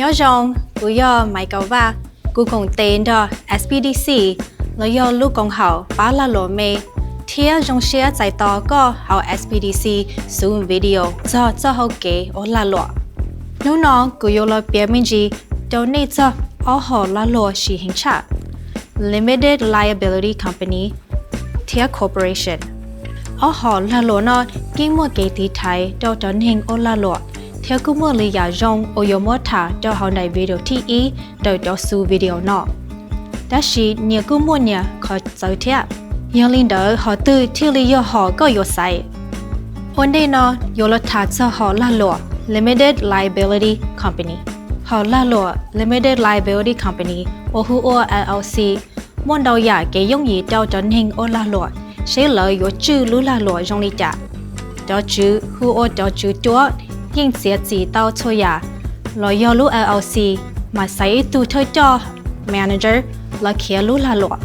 Nyob zoo, kuv yog Maiv Kaum Vaj. Kuv koom tes nrog S B D C los yog lub koom haum pab lag luam me, thiab zoo siab txais tos koj hauv S B D C xu video txog txoj hau kev ua lag luam. Hnub no kuv yuav los piav me ntsis rau nej txog ob hom lag luam sim heev tshaj: Limited Liability Company thiab Corporation. Ob hom lag luam no yeej muaj kev tiv thaiv rau cov neeg ua lag luam, thiab kuj muaj lwm yam zoo uas yuav muab tham rau hauv daim video thib ib ntawm cov xu video no. Tab sis nyias kuj muaj nyias qhov txawv thiab. Yog li ntawd hom twg thiaj li yog hom koj yuav xaiv? Ua ntej no yuav los tham txog hom lag luam Limited Liability Company. Hom lag luam Limited Liability Company uas hu ua L L C muaj ntau yam kev yooj yim rau cov neeg ua lag luam seb lawv yuav tswj lub lag luam zoo li cas. Cov tswv hu ua cov tswv cuab yeej txiav txim tau txhua yam los yog lub L L C mas xaiv ib tug thawj coj, manager, los khiav lub lag luam.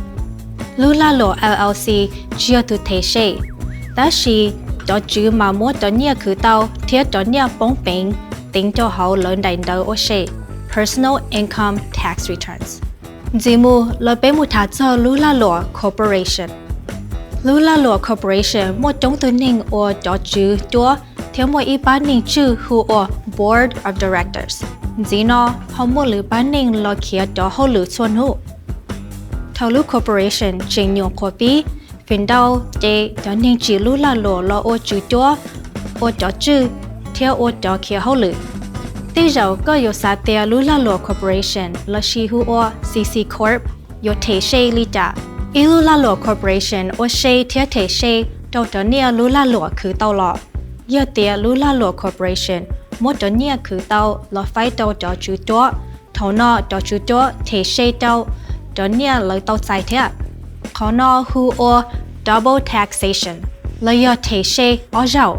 Lub lag luam L L C tsis yog tus them se, tab sis cov tswv mas muab cov nyiaj khwv tau thiab cov nyiaj poob peev teev rau hauv lawv daim ntawv ua se, personal income tax returns. Ntxiv mus los peb mus tham txog lub lag luam corporation. Lub lag luam corporation muaj coob tug neeg ua cov tswv cuab thiab muaj ib pab neeg tswj hu ua board of directors. Ntxiv no ho muaj lwm pab neeg los khiav cov hauj lwm txhua hnub. Thaum lub corporation tseem nyuam qhuav pib, feem ntau ces cov neeg tsim lub lag luam los ua tswv cuab, ua cov tswj, thiab ua cov khiav hauj lwm. Tej zaum koj yuav xav tias lub lag luam corporation lossis hu ua C C Corp yuav them se li cas. Ib lub lag luam corporation ua se thiab them se rau cov nyiaj lub lag luam khwv tau los. Yog tias lub lag luam corporation muab cov nyiaj khwv tau los faib rau cov tswv cuab, thaum no cov tswv cuab them se rau cov nyiaj lawv tau txais thiab. Qhov no hu ua double taxation los yog them se ob zaug.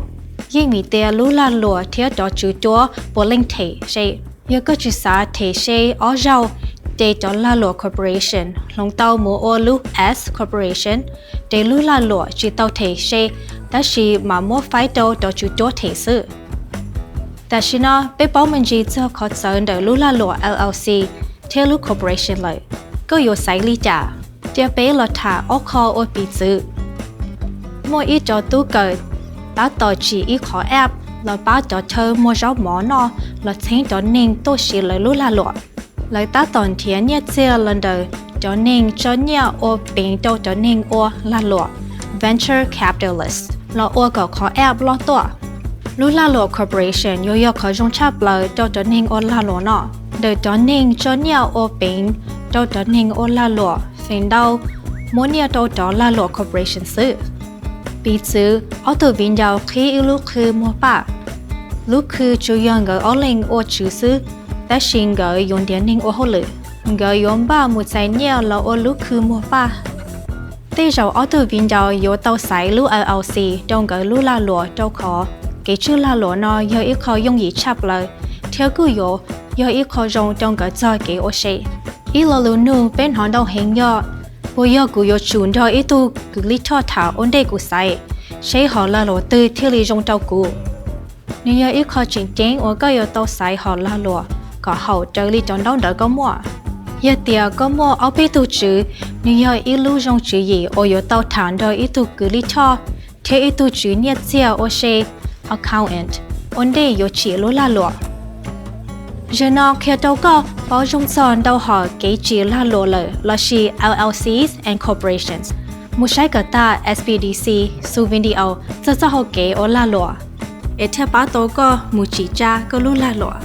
Yeej vim tias lub lag luam thiab cov tswv cuab puav leej them se. Yog koj tsis xav them se ob zaug, ces cov lag luam corporation hloov tau mus ua lub S corporation, ces lub lag luam tsis tau them se, tab sis mam muab faib rau cov tswv cuab them xwb. Tam sim no peb paub me ntsis txog qhov txawv ntawm lub lag luam L L C thiab lub corporation lawm, koj yuav xaiv li cas? Cia peb los tham ob qho ua piv txwv. Muaj ib co tub kawm tab tom tsim ib qhov app los pab cov chaw muag zaub mov noj los txheeb cov neeg tuaj siv lawv lub lag luam. Lawv tab tom nrhiav nyiaj txiag los ntawm cov neeg tso nyiaj ua peev rau cov neeg ua lag luam, venture capitalist, los ua kom qhov app loj tuaj. Lub lag luam corporation yuav yog qhov zoo tshaj plaws rau cov neeg ua lag luam no. Ntawm cov neeg tso nyiaj ua peev rau cov neeg ua lag luam feem ntau muab nyiaj rau cov lag luam corporation xwb. Piv txwv, ob tug viv ncaus qhib ib lub khw muag paj. Lub khw tsuas yog nkawd ob leeg ua tswv xwb, tab sis nkawd yuav nrhiav neeg ua hauj lwm. Nkawd yuav npaj mus txais nyiaj los ua lub khw muag paj. Tej zaum ob tug viv ncaus yuav tau xaiv lub L L C rau nkawd lub lag luam rau qhov kev tswj lag luam no yog ib qho yooj yim tshaj plaws, thiab kuj yuav yog ib qho zoo rau nkawd txog kev ua se. Ib lo lus nug peb hnov ntau heev yog: Puas yog kuv yuav tsum nrog ib tug kws lij thoj tham ua ntej kuv xaiv, seb hom lag luam twg thiaj li zoo rau kuv? Nws yog ib qho tseem ceeb uas koj yuav tau xaiv hom lag luam kom haum raws li cov ntaub ntawv koj muaj. Yog tias koj muaj ob peb tug tswv, nws yog ib lub zoo tswv yim uas yuav tau tham nrog ib tug kws lij thoj thiab ib tug tswv nyiaj txiag ua se, accountant, ua ntej yuav tsim lub lag luam. Zaum no qhia rau koj paub zoo txog ntau hom kev tsim lag luam lawm lossis L L Cs and corporations. Mus saib kom tag S B D C xu video txog txoj hau kev ua lag luam, es thiaj pab tau koj mus tsim tsa koj lub lag luam.